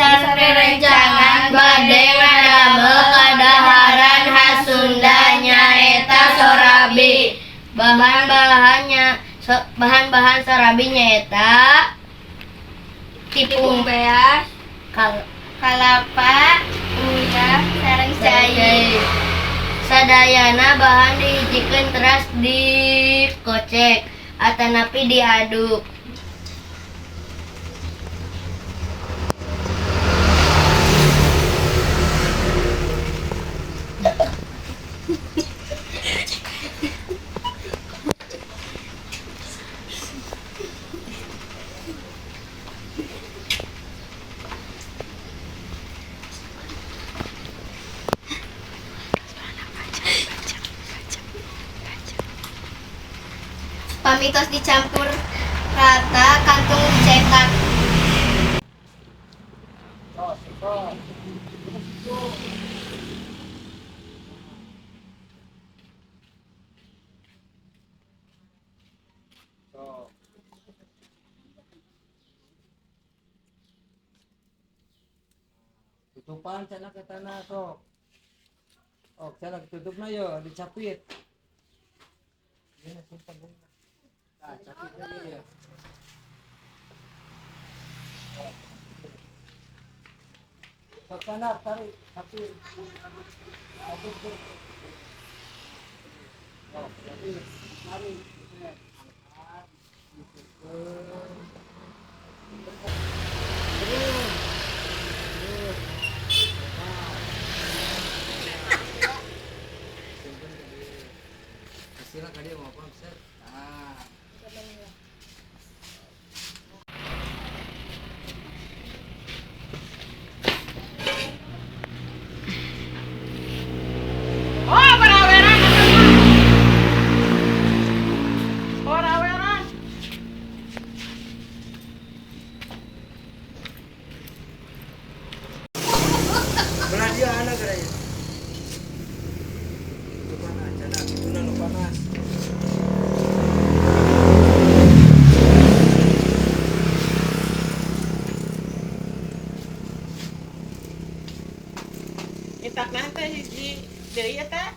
Dinten rerencangan bade ngadamel kadaharan khas Sunda nyaeta sorabi. Bahan-bahannya bahan-bahan sorabi nyaeta Tipung beas, kalapa, uyah, sareng cai. Sadayana bahan dihijikeun teras dikocek atanapi diaduk. Pami tos dicampur rata kantun dicetak. Sok. Tutupan cenah ke tanah, sok. Oh, cenah tutupna yo dicapit. Ini simpan. Nah, capit lagi ya. Sok cenah tarik, capit. Capit. Oh, capit. Tarik. Angkat. Terus. Terus. Nah. Simpen di Istilah tadi mau apa, set. Nah. Oh, paraweran. Paraweran. Belah dia anak geura ya. Itu panas, cenah, itu nu panas. Minta teh hiji deui eta.